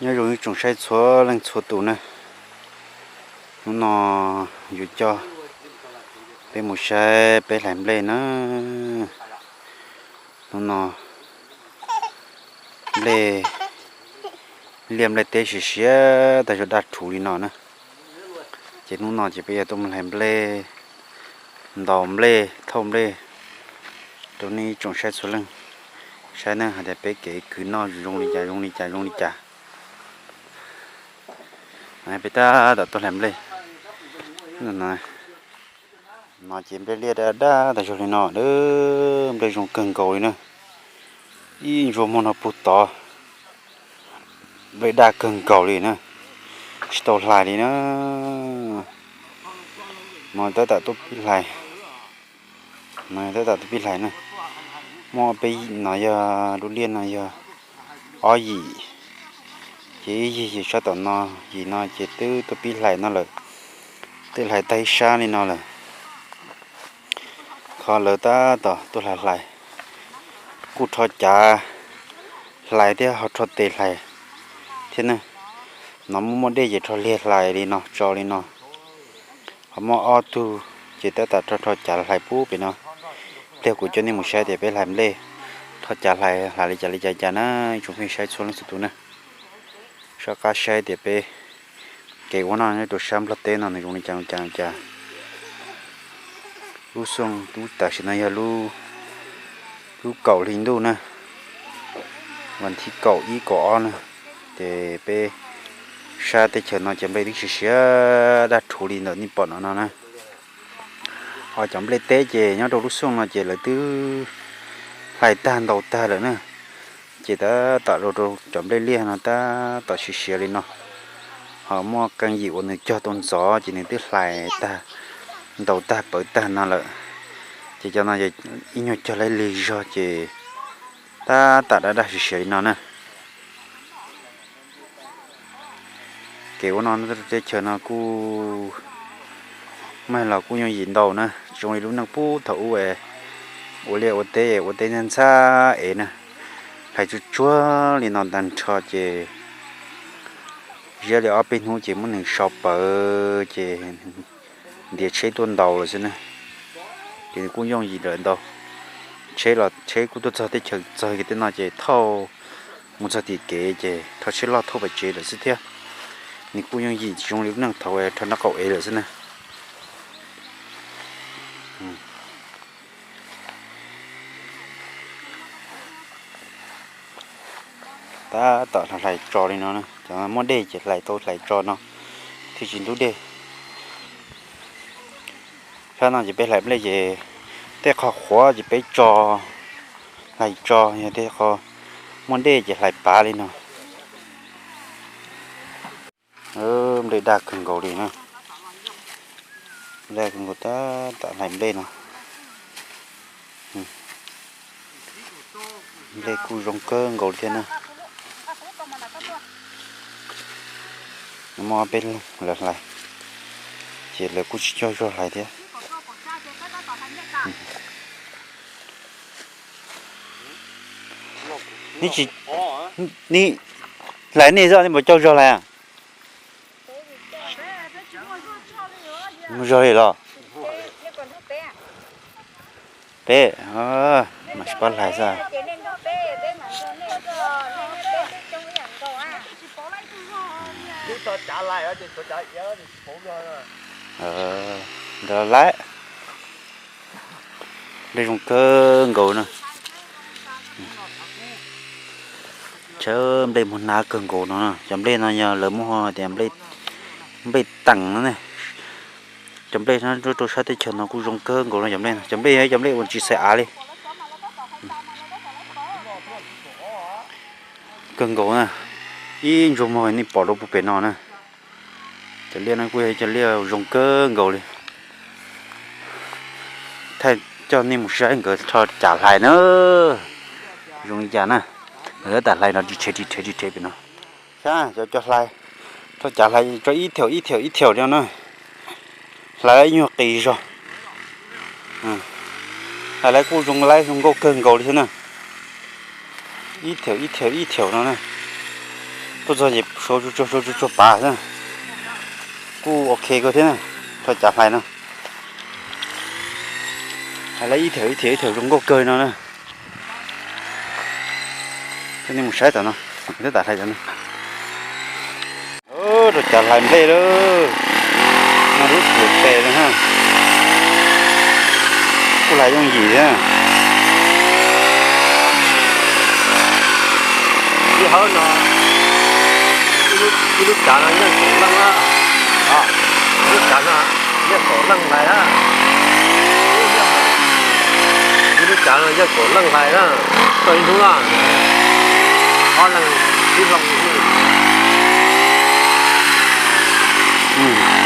Nyob zoo ib tsoom saib txhua leej txhua tus na, hnub no yuav coj peb mus saib peb hlais nplej na. Hnub no nplej liaj nplej teb siav siav tag zog daj rhuv li no na. Ces hnub no ces peb yuav tuaj mus hlais nplej, ntaus nplej, thauj nplej rau nej ib tsoom saib txhua leej saib na, hais tias peb kev kwv noj zoo li cas zoo li cas zoo li cas. Peb tab tom tuaj hlais nplej no ces nplej liaj daj daj tas zog li no, nplej zoo kawg nkaus li na. Ib ntsuas muag no puag tod, nplej daj kawg nkaus li na, tsis tau hlais li na. No tab tom tuaj pib hlais, no tab tom tuaj pib hlais na. Muaj peb, no yog lub liaj no yog ob yim, ces ib yig ces sab tom no, yim no ces twb tuaj pib hlais no lawm, twb hlais tag ib sab li no lawm. Kho lawv tab tom tuaj hlais hlais, kuj rho cav hlais thiab ho rho tes hlais thiab na. No muaj muaj dej ces rho liag hlais li no tso li no. Ho muaj ob tug ces tab tom rho rho cav hlais pub pem no. Pliag kuv coj nej mus saib tias peb hlais nplej, rho cav hlais hlais li cas li cas cas na, ib tsoom phooj ywg saib txhua leej txhua tus na. Soj qab saib tias peb kev ua noj nyob rau sab Nplog teb no nws zoo li cas li cas li cas. Lub xyoo lub tam sim no yog lub, lub kaum hli ntuj na, vas thib kaum ib kaum ob na, ces peb sab teb chaws no cov nplej twb siav siav daj rhuv li ntawm nej pom no no na. Ho cov nplej teb ces nyob rau lub xyoo no ces lawv twb hlais tag ntaus tag lawm na, ces tab tom rau rau cov nplej liaj no tab tom siav siav li no. Ho muaj qee yim uas nws cog tau ntxov ces nws twb hlais tag, ntaus tag pawv tag no lawm. Ces cov no yog ib nyuag cog laib lig zog ces tab tom daj daj siav siav li no na. Kev ua noj teb chaws no kuj mag los kuj yooj yim ntau na, tsis zoo li lub neej puag thaum ub es ua liaj ua teb ua teb ntxhab ntxhab ev na, hlais tsuag tsuag li no tag nrho ces ziab li ob peb hnub ces muab nws sau pawv ces ntiav tsheb tuaj ntaus lawm xwb na. Ces nws kuj yooj yim lawm ntau. Tsheb los tsheb kuj tuaj txog teb chaws txog kev tej no ces thauj mus txog tim kev ces rho tsheb loj thauj pem tsev lawm xwb thiab. Nws kuj yooj yim tsis zoo li lub neej thaum rho nraub qaum ev lawm xwb na. Tab tom hlais tso li no, cov muaj dej ces hlais tau hlais tso no thiaj tsis ntub dej. Sab no ces peb hlais nplej ces tej qhov qhuav ces peb tso, hlais tso, yog tej qhov muaj dej ces hlais pav li no. Nplej daj kawg nkaus li na, daj kawg nkaus tab tom hlais nplej no. Nplej kuj zoo kawg nkaus thiab na. Muaj peb leeg lawv hlais, ces lawv kuj tsis cog zog hlais thiab. Hlais nej zoj nej puas cog zog hlais? Muaj zog li los? Peb mas tsis paub hlais xwb. Ntawd lawm, nplej zoo kawg nkaus na. Tshawb nplej muag nab kawg nkaus no, cov nplej no yog lawv muab hu tias nplej teem no ne. Cov nplej no rau sab teb chaws no kuj zoo kawg nkaus no, cov nplej no, cov nplej yog cov nplej uas tsis xaiv av li. Kawg nkaus na, ib ntsuag muag nej pom rau puag pem no na. Cov liaj no kuj yog cov liaj zoo kawg nkaus li. Thaij coj nej mus saib nkawd rho cav hlais na. Zoo li cas na, nkawd tab tom hlais no ris rhe ris rhe ris rhe pem no. Saib cov cov hlais, rho cav hlais tso ib thiaum ib thiaum ib thiaum li no na. Hlais ib nyuag qis zog. Hlais lawv kuj zoo laib zoo nkauj kawg nkaus li thiab na. Ib thiaum ib thiaum ib thiaum no na. Txog ces sau tsuag tsuag sau tsuag tsuag pav xwb. Kuj ok kawg thiab na, rau cav hlais no. Hais lawv ib thaum ib thaum ib thaum zoo nkauj kawg no na. Coj nej mus saib tom no, twb tam hlais tom no. Rau cav hlais nplej lawm. No lub tuam tes no ha. Kuj hlais yooj yim thiab. Ib hawb no, ib lub cav no yeej kaum leej na. Ib lub cav no yeej kaum leej hlais na. Ib lub cav no yeej kaum leej hlais na. Tau ib hnub na, ob leeg sib hloov.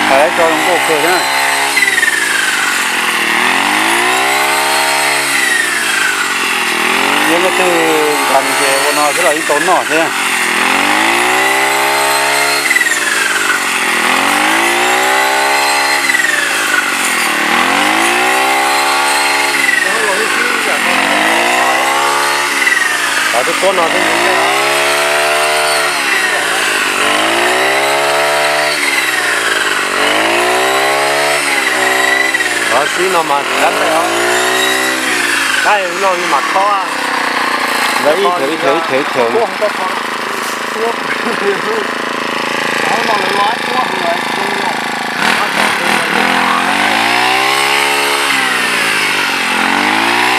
Hlais tso zoo nkauj kawg thiab. Yog leej twg nkees ces ua no xwb los yeej tau noj thiab. Cov twb tuab no twb Cov xib no mas dab ntawm os, dab no li mas khob. Lawv ib thaum ib thaum ib thaum ib thaum.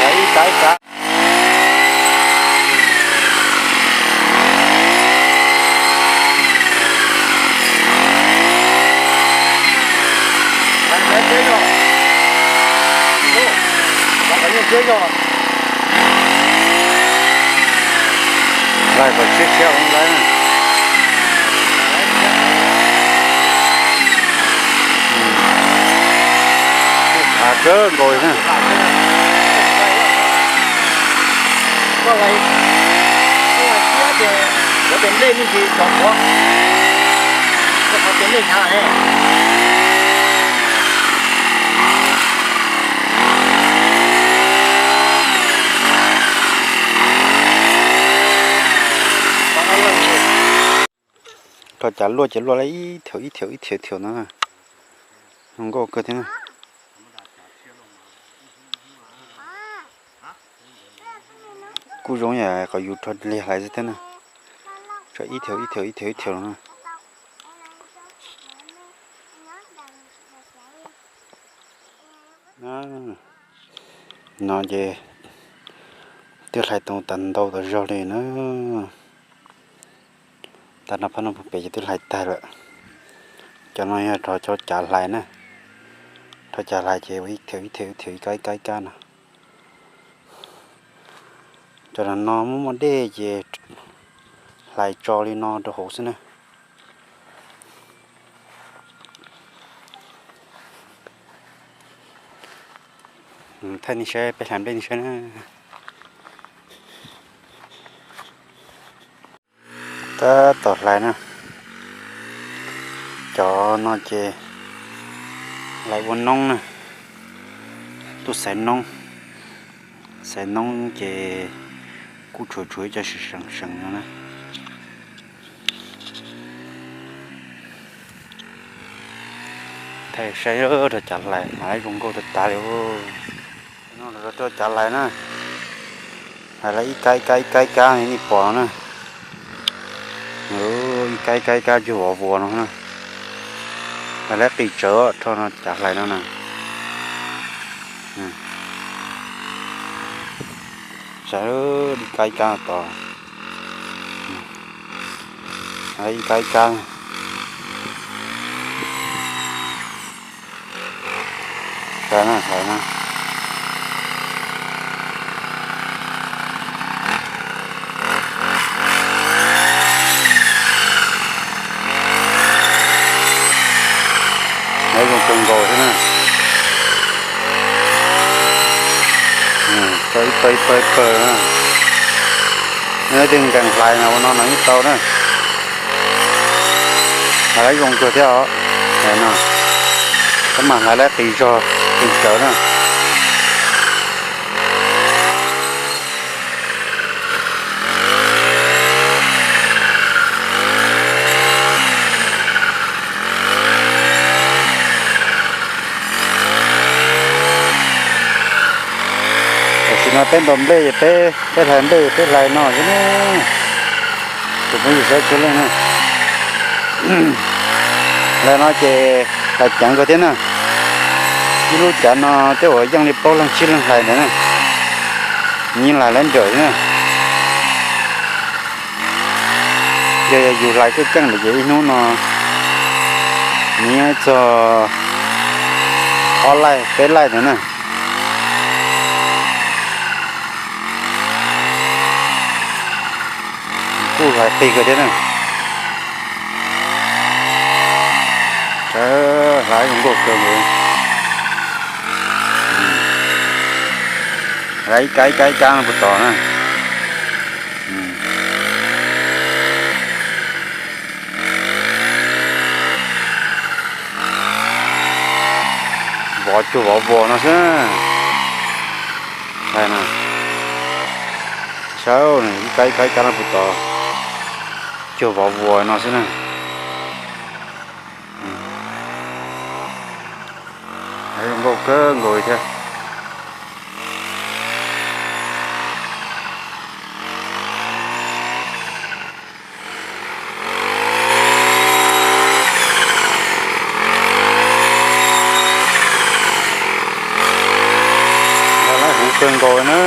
Lawv ib kav ib kav. Hlais kom tshiab tshiab ua ntawd. Av kawg nkaus li na. Koj lais, koj lais siab ces cov tes nplej me ntsis tov qhuav, koj qhov tes nplej hnyav ne. Rau cav luaj ces luaj lawm ib thaum ib thaum ib thaum thaum no na. Zoo nkauj kawg thiab na. Kuj zoo yam qhov yus rho liag hlais xwb thiab na. Tso ib thaum ib thaum ib thaum ib thaum no na. No ces twb hlais tau tas ntau tas zog li na. Tag nrho phab no puag pem ces twb hlais tag lawm. Cov no yog rau cov cav hlais na. Rau cav hlais ces ua ib thaum ib thaum ib thaum ib kab ib kab ib kab no. Cov no muaj muaj dej ces hlais tso li no rau hauv xwb na. Thaij nej saib peb hlais nplej nej saib na. Tab tom hlais na. Cov no ces hlais ua noob na. Tuaj xaiv noob, xaiv noob ces kuj tshuav tshuav ib co seem seem no na. Thaij saib rau cav hlais mas zoo nkauj tag tag li. No rau cav hlais na. Hlais lawv ib kab ib kab ib kab ib kab li nej pom no na. Ib kab ib kab ib kab cuag vov vuas no na. Hlais lawv qis tsawv rau no cav hlais no na. Saib ib kab ib kab tod. Ib kab ib kab. Saib na, saib na. Hlais zoo kawg nkaus thiab na. Tau ib pawg ib pawg ib pawg na. Nej leej twg nkees hlais no ua no no yeej tau na. Hlais zoo kawg thiab os. Hlais no, tab mas hlais lawv qis zog qis tsawv na. Peb ntaus nplej, peb, peb hlais nplej, peb hlais no xwb na. Tus phooj ywg sawv tsis leej na. Hlais no ces hlais ceev kawg thiab na. Ib lub cav no tej uas yeej li plaub leeg tsib leeg hlais ntawd na. Nws yeej hlais lawv nrawm na. Yog, yog yus hlais keej keej lawm ces ib hnub no nws yeej txog ob laij peb laij ntawd na. Kuj hlais qis kawg thiab na. Sawv hlais zoo nkauj kawg nkaus. Hlais ib kab ib kab ib kab no puas tom na. Vov cuag vov vuas no xwb. Saib, ib kab ib kab ib kab no puas tom, cuag vov vuas no xwb na. Zoo nkauj kawg nkaus li thiab. Lawv huv kawg nkaus na.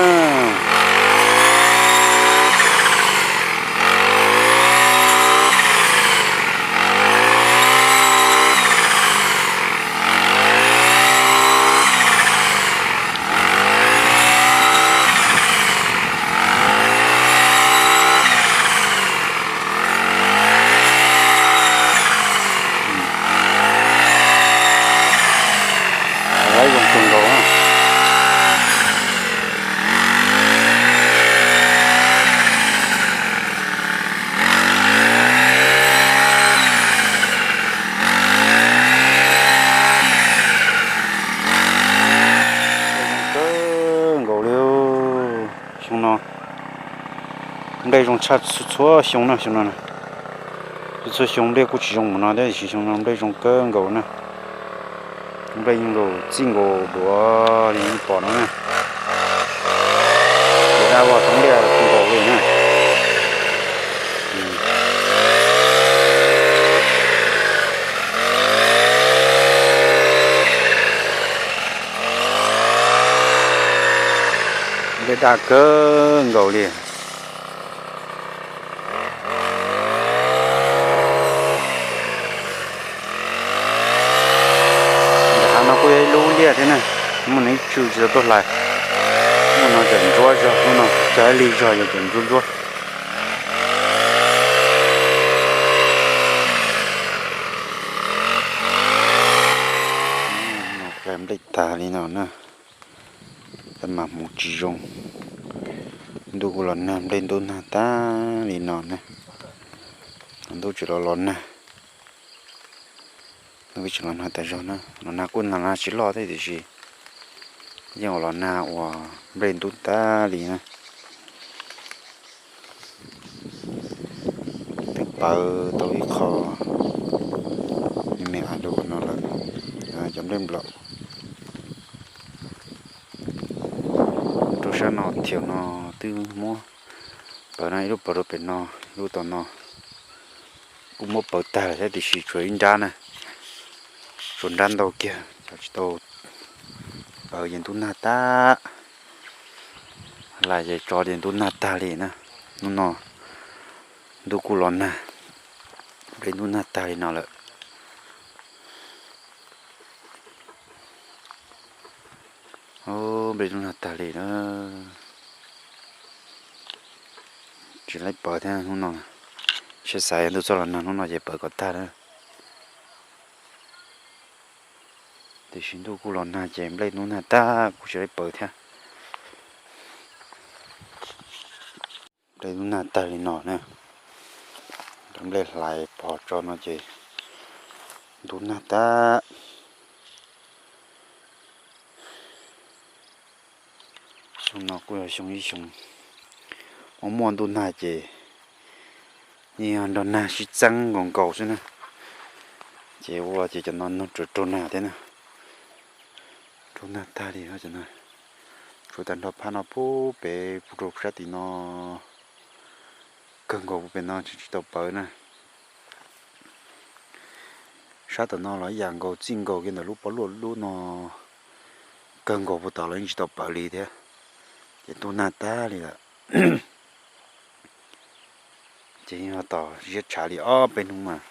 Lawv zoo kawg nkaus na. Zoo kawg nkaus li. Xyoo no nplej zoo tshaj txhua xyoo na, xyoo no na. Txhua xyoo nplej kuj tsis zoo mus no thiab, tiam sis xyoo no nplej zoo kawg nkaus na. Nplej yeej nkaus txij nkaus duav li nej pom no na. Duav daj vog thoob liaj nkaus li na. Nplej daj kawg nkaus li. Nram hav no kuj yog ib lub liaj thiab na, muaj no ib tsw tsis tau tuaj hlais. Muaj no cov ntsuab zog, muaj no cog ib lig zog yog cov ntsuab ntsuab. Hlais nplej tag li no na, tab mas hmoov tsis zoo. Ntuj kuj los nag, nplej ntub nag tag li no na. Ntuj tsis los los nag, ntuj tsis los nag tas zog na. Los nag kuj nag tsis loj thiab tiam sis yeej los nag uas nplej ntub tag li na. Twb pawv tau ib qho me me av dua no lawm, cov nplej nplaum. Rau sab no thiab no twb muab pawv no ib lub pawv rau pem no, ib lub tom no. Kuj muab pawv tag lawm thiab tiam sis tshuav ib nrab na, tshuav nrab ntau kiag, cov tsis tau pawv ces ntub nag tag. Hlais ces tso ces ntub nag tag li na. Hnub no ntuj kuj los nag, nplej ntub nag tag li no lawm. Nplej ntub nag tag li na. Tsis laib pawv thiab hnub no. Siab xav yog ntuj txoj los nag hnub no ces pawv kom tag na. Tiam sis ntuj kuj los nag ces nplej ntub nag tag kuj tsis laib pawv thiab. Nplej ntub nag tag li no na. Cov nplej hlais pog tso no ces ntub nag tag. Xyoo no kuj yog xyoo ib xyoo uas muaj ntuj nag ces yeej yog nrog nag sib txeeb nkaus nkaus xwb na. Ces ua ces cov no nag raug nag thiab na. Raug nag tag li cov no. Tsuav tag nrho phab no puag pem puag rau sab tim no, kawg nkaus puag pem no tsis tau pawv na. Sab tom no los ib yam nkaus, txij nkaus kiag ntawm lub pob luaj dub no kawg nkaus puag tod los yeej tsis tau pawv li thiab, ces ntub nag tag li lawm. Ces yog tos ziab tshav li ob peb hnub mas,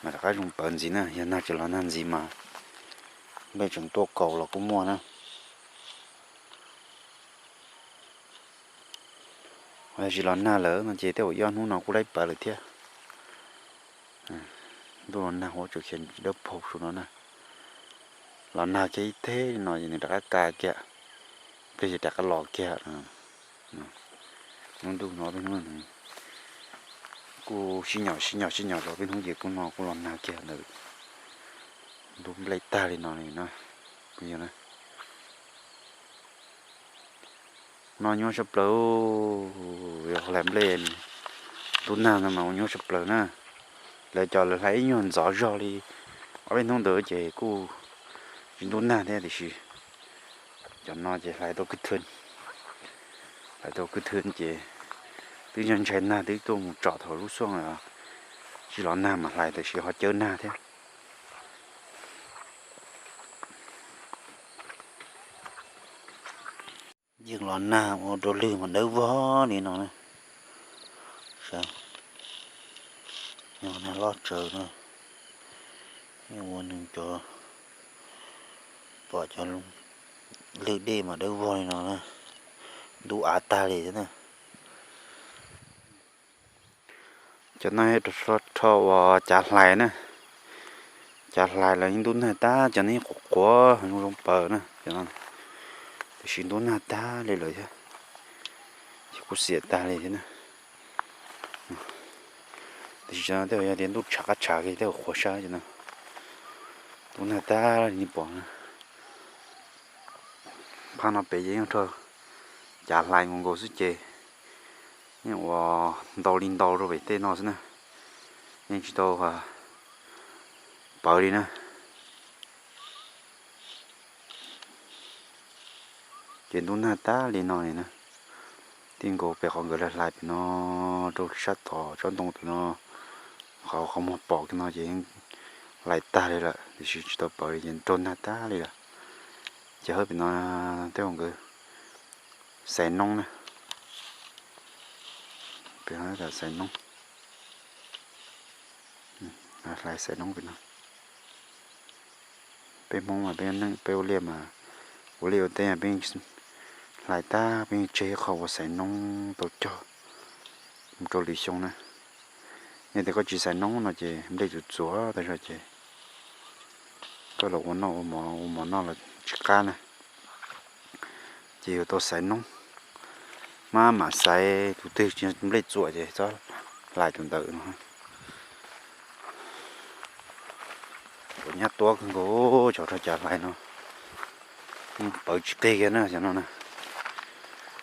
mas rov qab zoo pawv ntxiv na. Yog nag tseem los nag ntxiv mas nplej tseem tuaj kaus los kuj muaj na. Ho yog tsis los nag lawm no ces tej zaum ib ob hnub no kuj laib pawv lawm thiab. Ntuj los nag ua tseem khiav dawb paug saum no na. Los nag kiag ib teg no ces nws rov qab ka kiag, pliag ces rov qab los kiag. Lub ntuj no peb hnub kuj sib nyom sib nyom sib nyom los, peb hnub ces kuj no kuj los nag kiag ntawm ntub nplej tag li no li na. No nyuaj tshaj plaws, yog hlais nplej ntub nag no mas ua nyuaj tshaj plaws na. Lawv cov lawv hlais ib nyuag ntxov zog li ob peb hnub ntawd ces kuj tsis ntub nag thiab tiam sis cov no ces hlais tau kwj thw, hlais tau kwj thw ces twb ntshai ntshai nag twb tuaj mus tsom thaum lub xuaj tsis los nag mas hlais tiam sis ho cawv nag thiab. Yeej los nag ua rau lwg mas dawb vog li no na. Yog nag loj tsawv na, yeej ua nws cov, pom cov lwg dej mas dawb vog li no na, ntub av tag li thiab na. Cov no rho uas cav hlais na, cav hlais los yeej ntub nag tag, cov no yeej qhuav qhuav zoo zoo pawv na, tiam sis ntub nag tag li lawm thiab, ces kuj xiam tag li thiab na. Tiam sis cov no tej zaum yog tias ntuj tshav qab tshav kiag tej zaum qhuav sab cov no, ntub nag tag li nej pom na. Phab no pem ces yeej rho cav hlais nkaus nkaus xwb ces yeej ua ntau li ntau rau pem tej no xwb na, yeej tsis tau pawv li na. Ces ntub nag tag li no li na. Tij nkaus pem qhov nkawd hlais hlais pem no rau sab tom tsob ntoo pem no, qhov qhov muag pom kiag no ces yeej hlais tag li lawm tiam sis tsis tau pawv li ces raug nag tag li lawm. Ces hawb pem no tej zaum nkawd xaiv noob na, pem no xaiv noob, hlais xaiv noob pem no. Peb Hmoob mas peb neej peb ua liaj mas, ua liaj ua teb peb hlais tag peb tseg ib qho ua xaiv noob tau cog mus rau lwm xyoo na. Yog tias koj tsis xaiv noob no ces nplej txuas txuas tas zog ces koj los ua noj ua mov ua mov noj los tsis qab na. Ces yuav tau xaiv noob, maj mam xaiv, tus twg nplej txuas ces txhob hlais tus ntawd no. Quav nyab tuab kawg nkaus, cov rau cav hlais no pawv tsis qig kiag na, cov no na,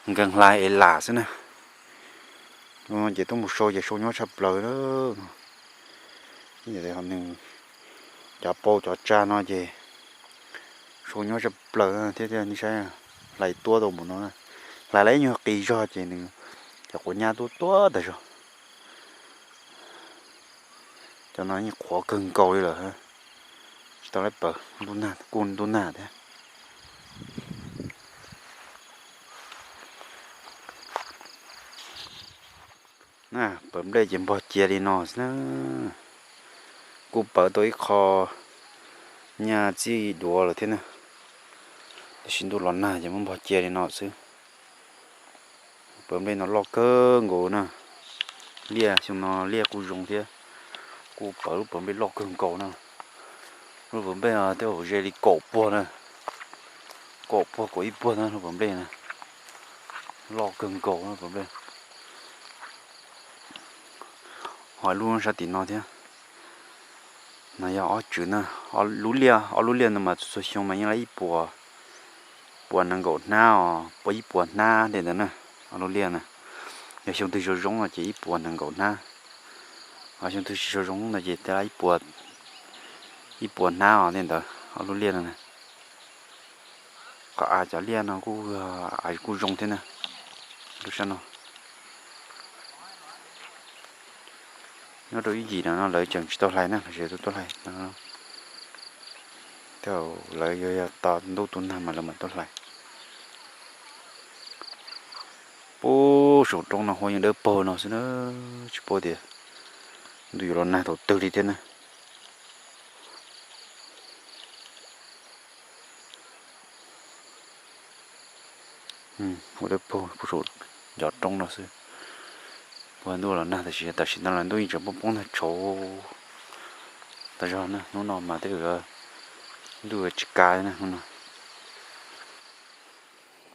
nkees hlais es lam xwb na. Ces tuaj mus sau ces sau nyuaj tshaj plaws na. Nws cov pau cov tsa no ces sau nyuaj tshaj plaws thiab thiab, nej saib, hlais tuab tau npaum no, hlais lawm ib nyuag qis zog ces nws cov quav nyab tuab tuab tas zog. Cov no yeej qhuav kawg nkaus li lawm, tsis tau lawv pawv, kuj ntub nag thiab. Pawv nplej ces npog cia li no xwb na. Kuj pawv tau ib qho nyaj txij duav lawm thiab na, tiam sis ntuj los nag ces muab npog cia li no xwb. Pawv nplej no loj kawg nkaus na, liaj xyoo no liaj kuj zoo thiab, kuj pawv lub pawv nplej loj kawg nkaus na. Lub pawv nplej no tej zaum ze li kaum puag na, kaum puag kaum ib puag na lub pawv nplej na, loj kawg nkaus lub pawv nplej. Ho lub sab tim no thiab, no yog ob tswm na, lub liaj, ob lub liaj no mas txhua xyoo mas yeej laib ib puas, puas nees nkaum hnab os, puas ib puas hnab tej ntawd na, ob lub liaj na. Yog xyoo twg zoo zoo no ces ib puas nees nkaum hnab, ho xyoo twg tsis zoo zoo no ces tej laib ib puas, ib puas hnab os tej ntawd ob lub liaj no na. Qhov av cov liaj no kuj, kuj zoo thiab na. Lub sab no nyob rau ib yim no no lawv tseem tsis tau hlais na, lawv tseem tuaj hlais no. Lawv yog yog tos ntuj tu nag mas lawv mam tuaj hlais. Puag saum roob no huab yeej dawb paug no xwb na, tsis paub tias ntuj yuav los nag thaum twg li thiab na. Huab dawb paug puag saum cov roob no xwb. Puag ntuj los nag tab sis tam sim no los ntuj yeej tseem poob poob nag tshauv tas zog na, hnub no mas tej zaum ntuj tsis kav na hnub no.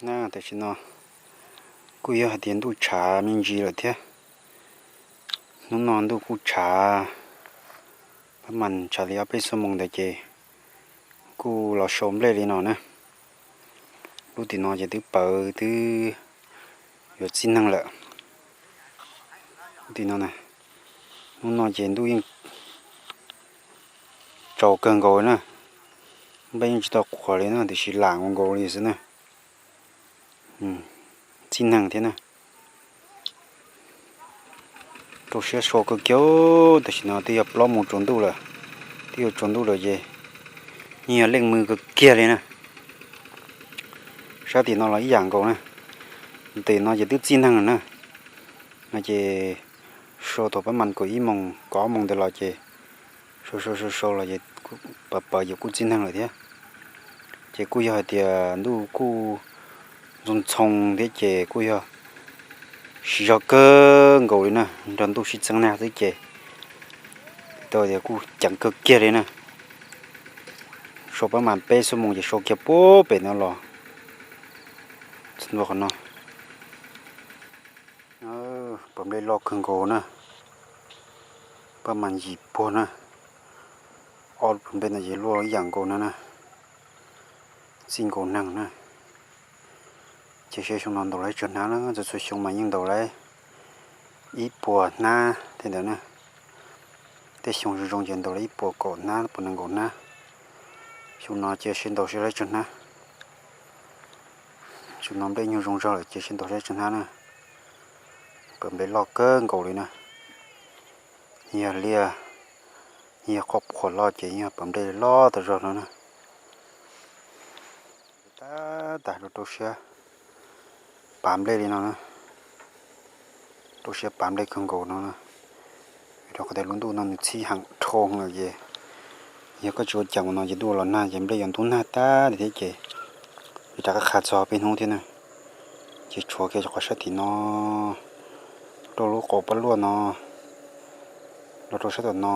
Na tam sim no kuj yog hais tias ntuj tshav me ntsis lawm thiab. Hnub no ntuj kuj tshav, pab mas tshav li ob peb xuab moos ntawd ces kuj los sau nplej li no na. Lub tim no ces twb pawv twb yuav txij neeg lawm. Lub tim no na, hnub no ces ntuj yeej tsaus kawg nkaus na, nplej yeej tsis tau qhuav li na, tiam sis lam nkaus nkaus li xwb na. Txij neeg thiab na. Rau siab so kawg kiag, tam sim no twb yog plaub moos tsaus ntuj lawm, twb yuav tsaus ntuj lawm ces yeej yog leej mws kawg kiag li na. Sab tim no los ib yam nkaus na, tim no ces twb txij neeg lawm na. No ces sau thaum pab mas kaum ib moos kaum ob moos ntawd los ces sau sau sau sau los ces pawv pawv ces kuj txij neeg lawm thiab. Ces kuj yog hais tias ntuj kuj ntxoo ntxhoo thiab ces kuj yog siv zog kawg nkaus li na, nrog ntuj sib txeeb nag xwb ces tau tias kuj ceev kawg kiag li na. Sau pab mas peb xuab moos ces sau kiag puag pem no los txog ntua qhov no. Pawv nplej loj kawg nkaus na, pab mas yim puag na, ob pawv nplej no ces luaj ib yam nkaus no na, txij nkaus neeg na. Ces seb xyoo no ntaus laib tsawg hnab na, txhua txhua xyoo mas yeej ntaus laib ib puas hnab tej ntawd na. Tej xyoo zoo zoo ces ntaus laib ib puas kaum hnab, puas nees nkaum hnab. Xyoo no ces seb ntaus seb laib tsawg hnab. Xyoo no nplej nyuag zoo zog lawm ces seb ntaus seb laib tsawg hnab na. Pawv nplej loj kawg nkaus li na. Yog liaj, yog qhov qhuam loj ces yog pawv nplej loj tas zog no na. Tab tas rau rau siab pav nplej li no na, rau siab pav nplej kawg nkaus no na. Rau qhov tias lub ntuj no nws txhib heev dhau lawm ces yog koj tsis ua cas ua no ces ntuj los nag ces nplej yuav ntub nag tag li thiab ces yuav rov qab qha txog peb hnub thiab na. Ces tshuav kiag qhov sab tim no, rau lub qab pab luaj no, los rau sab tom no,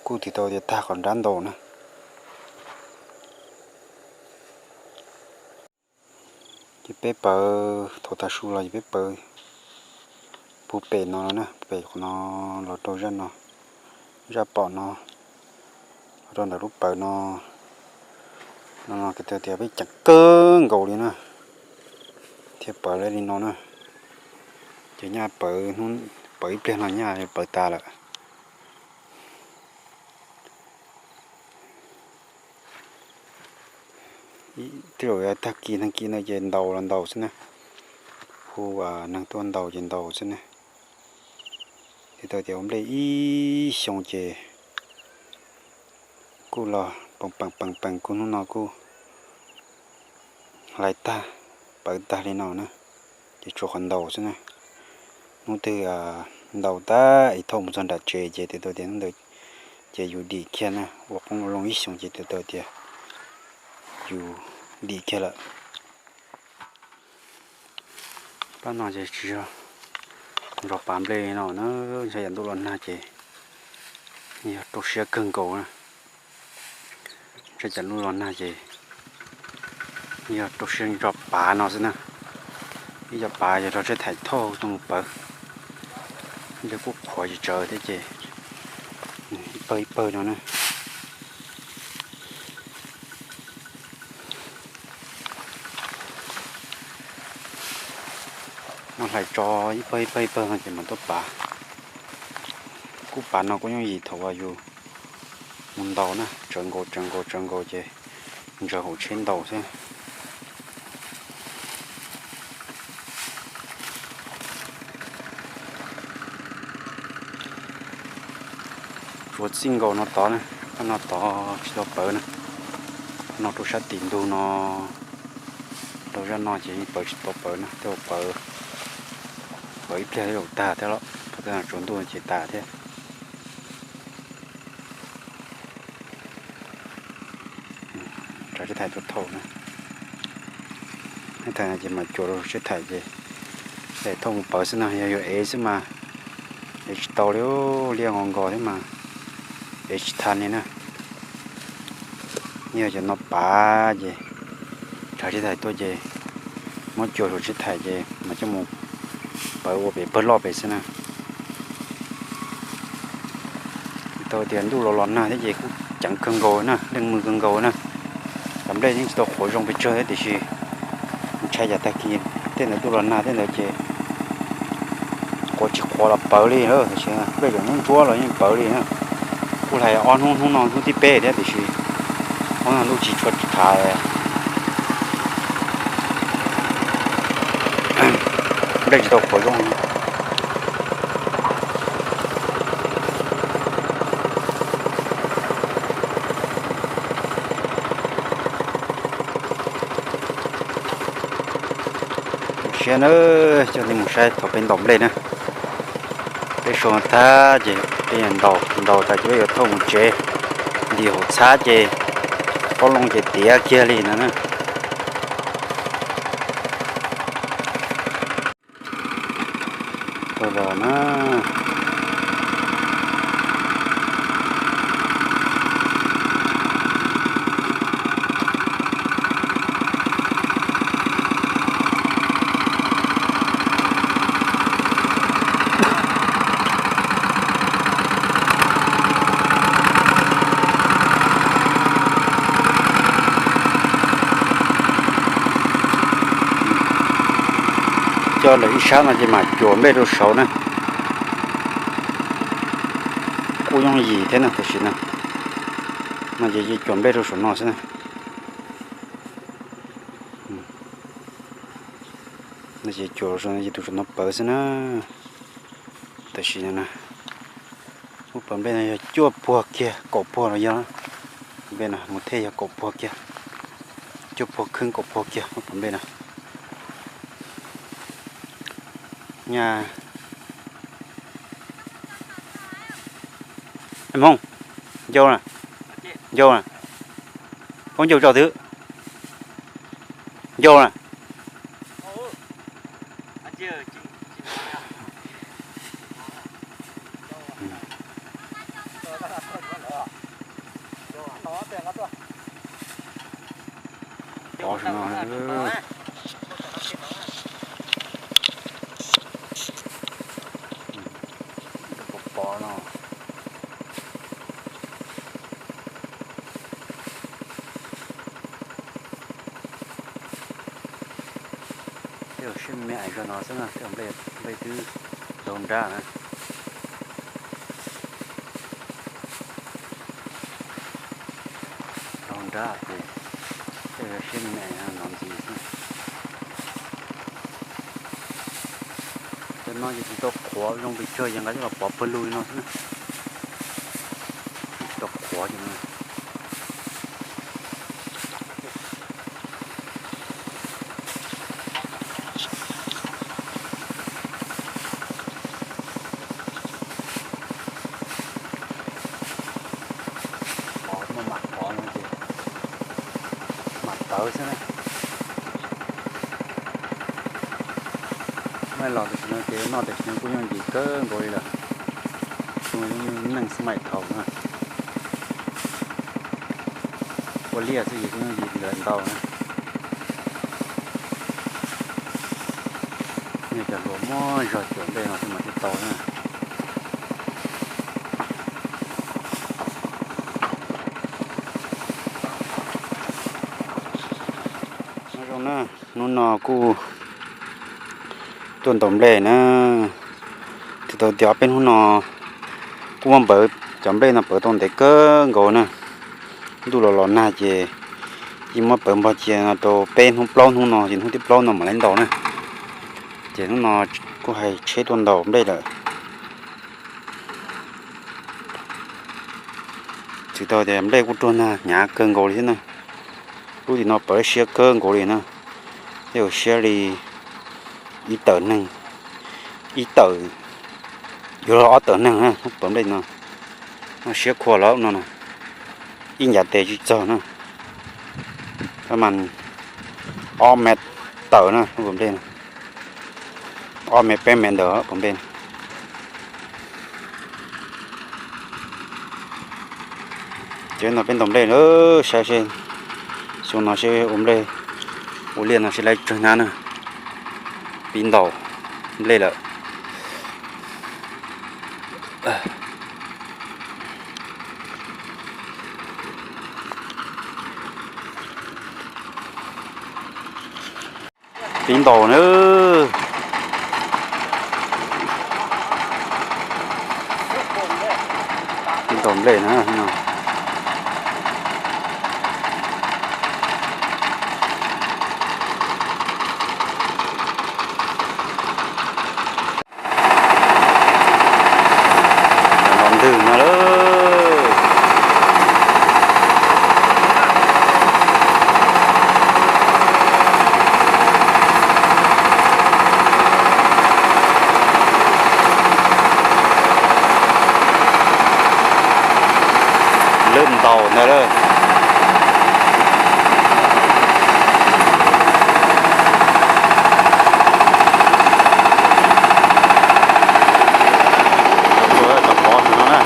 kuj tiv tau tias tag qhov nrab ntaus na. Ces peb pawv thaum tav su los ces peb pawv puag pem no na, pem qhov no los rau zaj no, zaj pom no, los rau ntawm lub pawv no. No no kuv tau tias peb ceev kawg nkaus li na, thiaj pawv li no na. Ces nyaj pawv, pawv ib pliag no nyaj pawv tas lawm. Tej zaum tag kis neeg kis no ces ntaus los ntaus xwb na, hu neeg tuaj ntaus ces ntaus xwb na. Tiv tau tias ua nplej ib xyoo ces kuj los peem peem peem peem kuj hnub no kuj hlais tag, pawv tag li no na, ces tshuav qhov ntaus xwb na. Hnub twg ntaus tag es thauj mus txog nram tsev ces tiv tau tias hnub ntawd ces yus dim kiag na, ua qoob ua loo ib xyoos ces tiv tau tias yus dim kiag lawm. Pab no ces tsis yog ntsos pav nplej no na, ntshai yam ntuj los nag ces yog rau siab kawg nkaus na. Ntshai yam ntuj los nag ces yog rau siab ntsos pav no xwb na. Ib co pav yog rau siab thaim thauj tuaj mus pawv, ib co kuj qhuav tsis tsawv thiab ces ib pawg ib pawg no na. Muab hlais tso ib pawg ib pawg ib pawg no ces mam tuaj pav. Kuj pav no kuj yooj yim thaum uas yus mus ntaus na, tsawv nkaus tsawv nkaus tsawv nkaus ces ntsaws hauv tsheb ntaus xwb. Tsuas txij nkaus no tod na, no tod tsis tau pawv na. No rau sab tim ntug no, rau zaj no ces yeej pawv tsis tau pawv na, tej zaum pawv, pawv ib pliag tej zaum tag thiab los, thaum tej no tsaus ntuj ces tas thiab. Tsav sib thais tuaj thauj na, sib thais no ces mam cuam rau sib thais ces thauj mus pawv xwb na, yog yuav ev xwb mas ev tsis tau li, liaj nkaus nkaus thiab mas ev tsis tau li na. Yog cov no pav ces tsav sib thais tuaj ces muab cuam rau sib thais ces mam coj mus pawv ua pem pawg loj pem xwb na. Tau tias ntuj los los nag thiab ces kuj ceev kawg nkaus na, leej mws kawg nkaus na. Cov nplej yeej tsis tau qhuav zoo pes tsawg thiab tiam sis ntshai cas tag kis tej ntawd ntuj los nag tej ntawd ces qhuav tsis qhuav los pawv li lawm, tiam sis nplej tseem ntsuab ntsuab los yeej pawv li na. Kuj hlais ob hnub, hnub no hnub thib peb thiab tiam sis ob hnub no tsis tshua thav, nplej tsis tau qhuav zoo. Zoo siab na, coj nej mus saib thaum peb ntaus nplej na. Peb sau tag ces peb ntaus, ntaus tas ces peb yuav thauj mus tsev. Ntim hauv txhab ces pob loo ces tiav kiag li no na. Tau los na. Coj lawm ib sab no ces mam cuam nplej rau saud na. Kuj yooj yim thiab na, tam sim no no ces cuam nplej rau saum no xwb na. No ces cuam rau saum no ces tus saum no pawv xwb na. Tam sim no na, lub pas nplej no yog cuaj puag kiag kaum puag los yog, nplej no mus thej yog kaum puag kiag, cuaj puag kheeb kaum puag kiag lub pas nplej no. Nyaj Hmoob, ncau na, ncau na, phob ncau tso twb, ncau na. Pov saum no, pov pov no. Tej zaum siab me ais zog no xwb na, tej zaum nplej twb zaug nrab na. Zaug nrab ces tej zaum siab me ais no ntxiv xwb. Cov no ces tsis tau qhuav zoo pes tsawg ces nqa coj los pov pawg lug li no xwb na. Tsis tau qhuav ces no. Pov, muaj mam pov no ces mam pawv xwb na. Muaj los tam sim no ces noj tam sim no kuj yooj yim kawg nkaus li lawm. Zoo li neej xab maim thaum na. Ua liaj xwb ces kuj yooj yim lawm ntau na. Yog cov hluas muaj zog cuam nplej no xwb mas thiaj tau na. Nyob zoo na, hnub no kuj tuaj ntaus nplej na. Tsis tau tias ob peb hnub no kuj muab npawv, cov nplej no pawv tau ntev kawg nkaus na. Ntuj los los nag ces yeej muab pawv npog cia no rau peb hnub plaub hnub no ces hnub thib plaub no mam li ntaus na. Ces hnub no kuj hais tsheb tuaj ntaus nplej lawm. Txwm tau tias nplej kuj ruaj nag hnyav kawg nkaus li thiab na. Lub tim no pawv siab kawg nkaus li na. Tej zaum siab li ib tawm neeg, ib tawm, yuav luag ob tawm neeg na lub pawv nplej no. Noj siab khuav lawm no na. Ib ncav tes tsis txog na. Mas ob mev tawm na lub pawv nplej no. Ob mev peb mev ntawd pawv nplej no. Ces no peb ntaus nplej lawm, saib seb xyoo no seb ua nplej ua liaj no seb lawv tsawg hnab na. Pib ntaus nplej lawm. Pib ntaus na. Pib ntaus nplej na. Los ntws no lawm. Lwb ntaus ntawd lawm. Cov pov no na.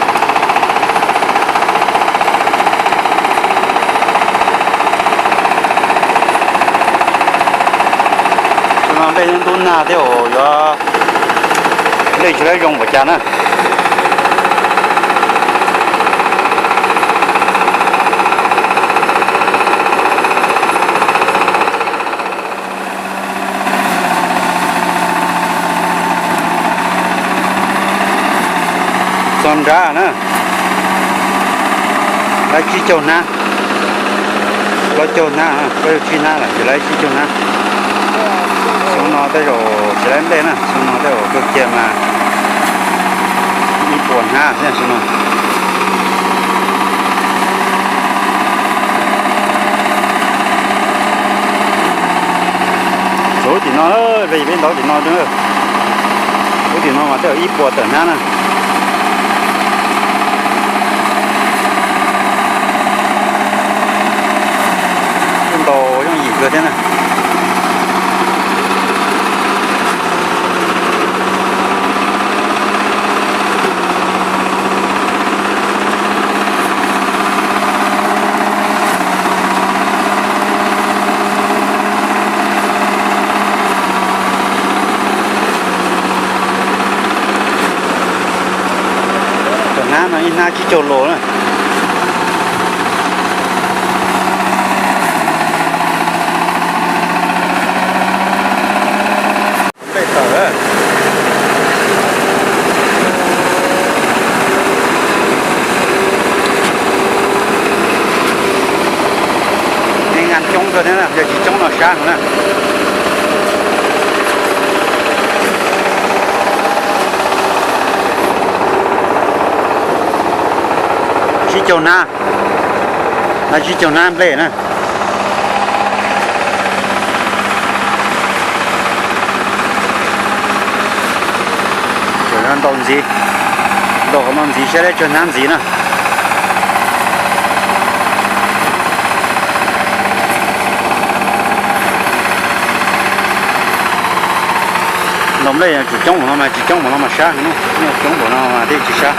Xyoo no nplej yeej ntub nag thiab yuav nplej tsis lawv zoo npaum cas na. Txog nrad na, lawv tsib caug hnab, plaub caug hnab, plaub caug tsib hnab lawm, ces lawv tsib caug hnab. Xyoo no tej zaum tsis lawv nplej na, xyoo no tej zaum kawg kiag mas ib puas hnab thiab xyoo no. Lub tim no, peb ntaus tim no, lub tim no mas tej zaum ib puas tawm hnab na. Kuj ntaus yooj yim kawg thiab na. Tawm hnab no ib hnab tsib caug los na. Nplej tawm. Nqaij coob kawg thiab na, yog tsis coob no sab heev na. Tsib caug hnab, hnab tsib caug hnab nplej na. Ntaus ntxiv, ntaus qhov no ntxiv saib lawv tsawg hnab ntxiv na. Ntaus nplej tsis coob npaum no mas tsis coob npaum no mas sab heev na, yog coob npaum no mas thiaj tsis sab.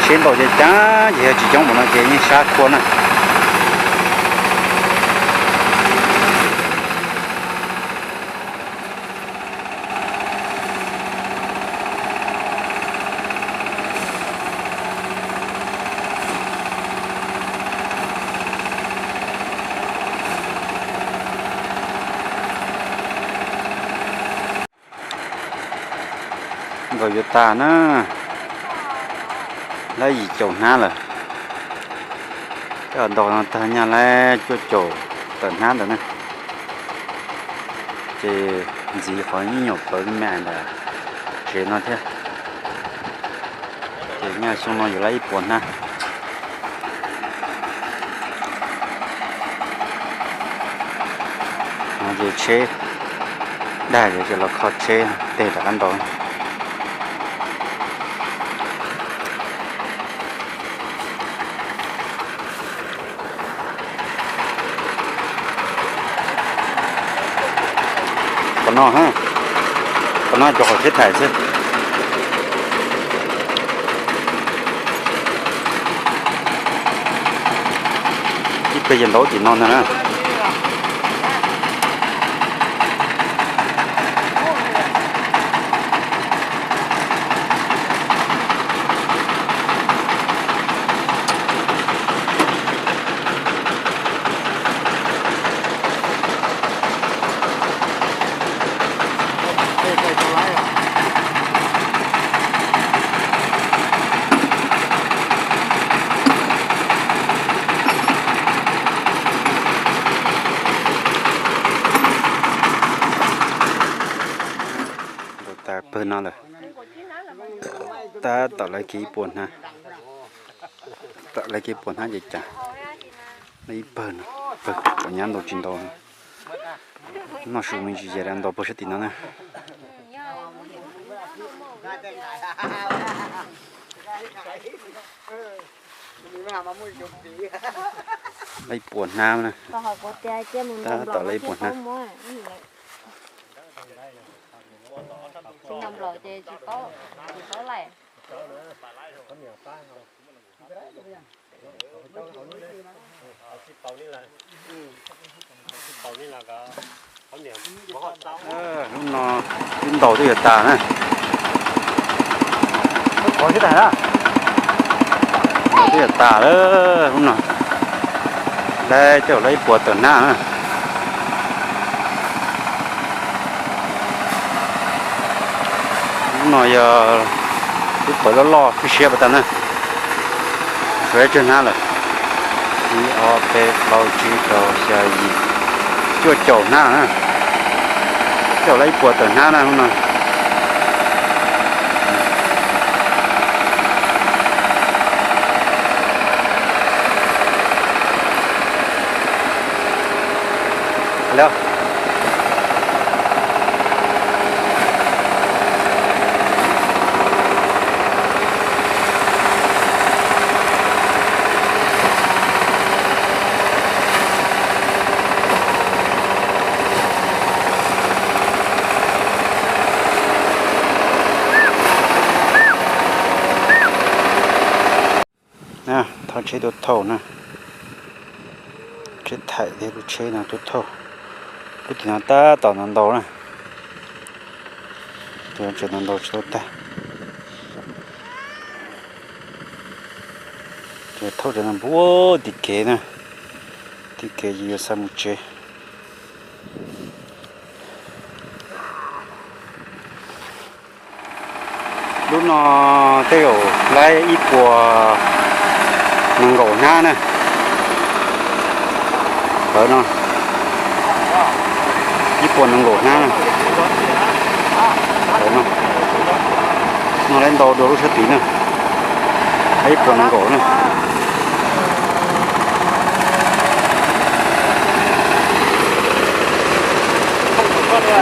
Seb ntaus ces cab ces yog tsis coob npaum no ces yeej sab khuav na. Ntaus yuav tag na, lawv yim caum hnab lawm. Coj ntaus no tag nyaj lawv cuaj caum tawm hnab ntawd na. Ces ntxiv qhov ib nyuam pawv me ntawm tsev no thiab. Ces nyaj xyoo no yuav lawv ib puas hnab. Ces tsheb dag ces los kho tsheb tej rov qab nraud. Qhov no, qhov no cov qhov tsheb thaim xwb. Ib pawg yawg ntaub tim no ntag na. Tas pawg no lawm. Tab tom lawv kev ib puas hnab, tom lawv kev ib puas hnab ces cas lawv ib pawg no, pawg tseem nyab ntau tsis ntau. Noj su me ntsis ces lawv ntau pawg sab tim no na. Lawv ib puas hnab na. Tab tom lawv ib puas hnab. Lub no twb ntaus twb yuav tas na. Ntaus twb yuav tas lawm lub no. Lawv tej zaum lawv ib puas tawm hnab na. Lub no yog lub pawg loj loj siab siab pas tas na. Suav tsawg hnab lawm? Ib ob peb plaub tsib rau xya yim, cuaj caum hnab na. Tej zaum lawv ib puas tawm hnab na lub no. Thauj tsheb tuaj thauj na. Tsheb thaim thiab lub tsheb no tuaj thauj. Lub tim no tab tom ntau ntau na. Tim no tseem ntau ntau tsis tau tag. Ces thauj cov no npuab tim kev na. Tim kev ces yuav xa mus tsev. Lub no tej zaum laib ib puas nees nkaum hnab na. Qhov no ib puas nees nkaum hnab na. Qhov no, no laib ntau dua lub sab tid na. Laib ib puas nees nkaum na.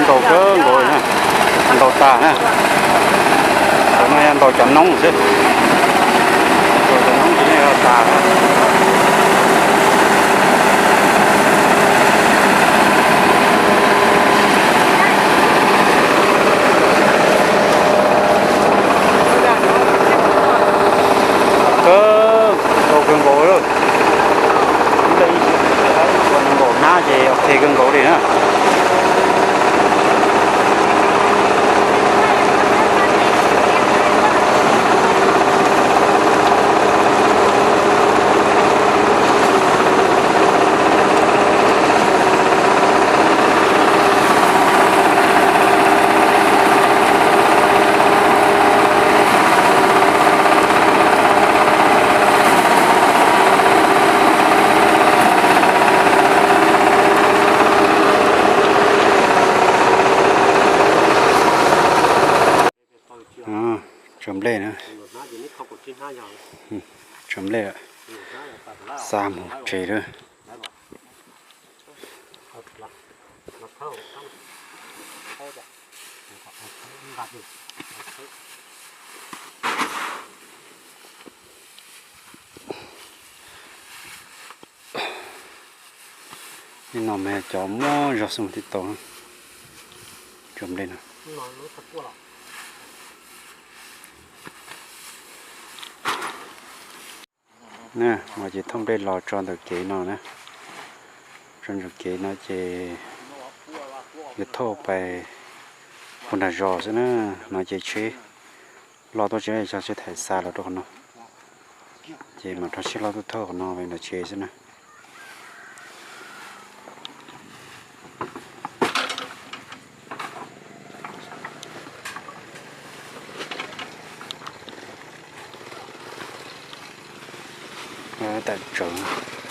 Ntau kawg nkaus na, ntau tas na. Cov no yog ntau cov noob xwb. Ntau cov noob ces yeej yog tas na. Kawg, ntau kawg nkaus lawm. Ib leeg ib puas nees nkaum hnab ces ok kawg nkaus li na. Tso nplej na. Tso nplej lawm. Xa mus tsev lawm. Nim no mas cov muaj zog xwb mas thiaj tau cov nplej no. Na, no ces thauj nplej los tso ntawm kev no na. Tso ntawm kev no ces yuav thauj pais puag nram zos xwb na. No ces tsheb loj tuaj tsis tau, tsheb thais xa los rau qhov no. Ces mam rho tsheb loj tuaj thauj qhov no pem nram tsev xwb na. Tam tsawv.